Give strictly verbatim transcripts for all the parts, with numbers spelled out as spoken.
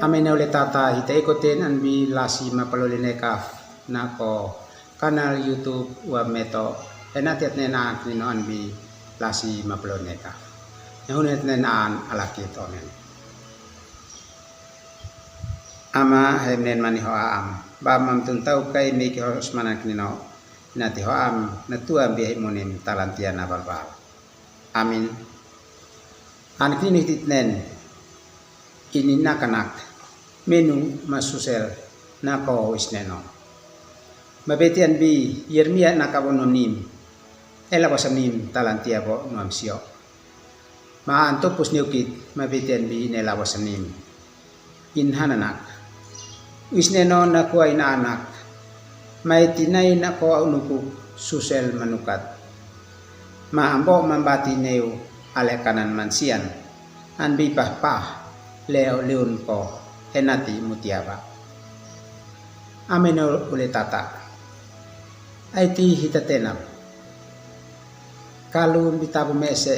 Amene ule tata hita ikoten anbi lasi mapaloli neka nako kanal YouTube wa meto. Hena tiat nena kinino anbi lasi mapaloli neka. Nehune tiat nena an alaki tonen. Ama hemnen mani ho am. Ba mam tun tau kai miki ho smanan kinino. Nati ho am natua bi hei munim talantia na balbal. Amin. An kinini hititnen. Ini nakanak. Menu masusel nako isneno. Mabetian bi Yeremia naka bo nonim. Ela bo samim talantia bo nuam sio. Ma an topus niukit mabetian bi ine la bo samim. In hananak. Isneno nakua ina anak. Maiti nai nako au nukuk susel manukat. Ma ambo mambati neu ale kanan mansian. Anbi pahpah leo liun ko henati mutiaba. Ameno ule tata. Aiti hita tenap. Kalun bitabu mese.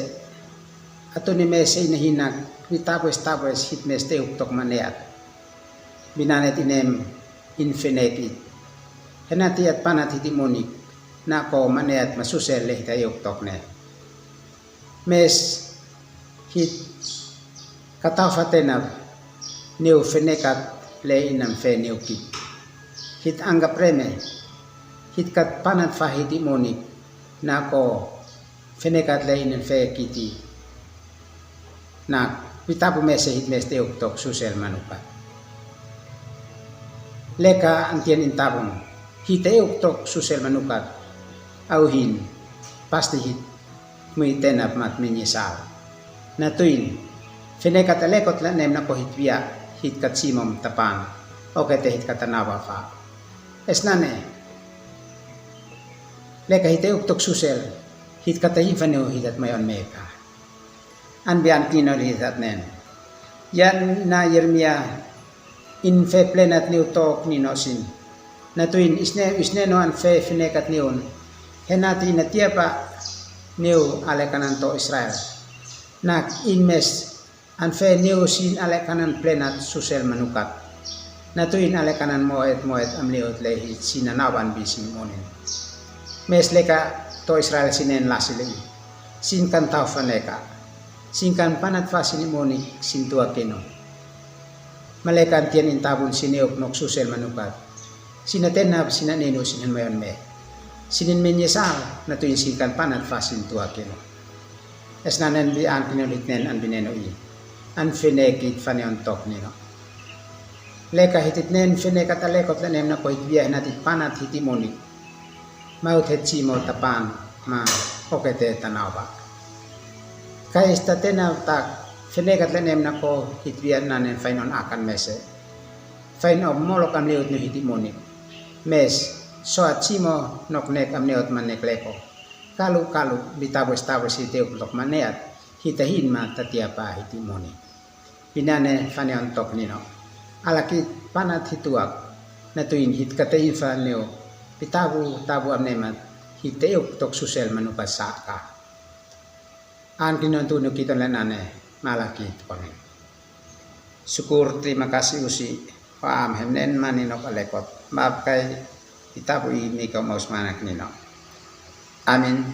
Atuni mese ina hinak bitabu estabes hit mes teuk tok maneat. Binanet inem in fenekit. Henati at panat hiti monik nako maneat masusel le hita euk tok ne. Mes hit kataufa tenap neu fenekat le inam fe neu kit. Hit angga preme hit kat panat fa hiti monik nako fenekat le inam fe kiti. Na bitabu mese hit mes teuk tok susel manukat. Leka antian in tabun hit teuk tok susel manukat. Au hin pasti hit mui tenap mat minyesal. Natuin fenekat alekot la nem nako hit bia hit kat simom tapan. Oke te hit kat anaba fa. Esnane. Leka hit teuk tok susel hit kat a hit faneu hit at mayon meka. Anbi an kinino hit at nen. Yan na Yeremia in fe plenat neu tok nino sin. Natuin isne isneno an fe fenekat neun. Henati ina tiapa neu ale kanan to Israel. Nak in mes an fe neu sin ale kanan plenat susel manukat. Natuin ale kanan moet moet amneut le hit sin anaban bi sin monin. Mes leka to Israel sinen lasi le i. Sin kan tau faneka. Sin kan panat fa sin monik sin tua keno. Malekan tian in tabun sin euk nok susel manukat. Sina tenap sina nenu sin mayon me. Sinin menyesal natuin sin kan panat fa sin tua keno. Esnanen bi an kinino hit nen an bineno i. An fenekit faneon tok nino. Leka hitit nen fenekat alekot le nem nako hit bia henatit panat hiti monik. Maut het simo tapan ma okete tanauba. Kais ta tenap tak fenekat le nem nako hit bia nanen fainon akan mese. Fain ob molok amneut nu hiti monik. Mes soat simo nok nek amneut manek leko. Kalu kalu bitabu estabes hit euk tok maneat hita hin ma tatiapa hiti monik. Binane faneon tok nino. Alakit panat hituak. Natuin hit kate infa neu. Bitabu tabu amnemat hit euk tok susel manukat saka. An kinino tunu kiton le nane malakit konen. Sukur terima kasih usi. Faham hemnen mani nok alekot. Mapkai bitabu i mika maus manak nino. Amin.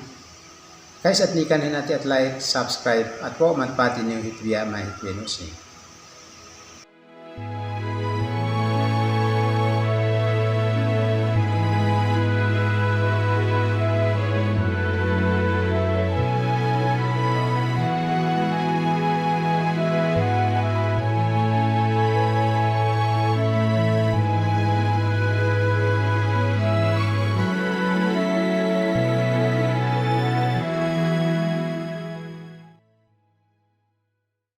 Kaisat nikan henati at like, subscribe, at bo mat pati niu hit bia ma hit bia nusi.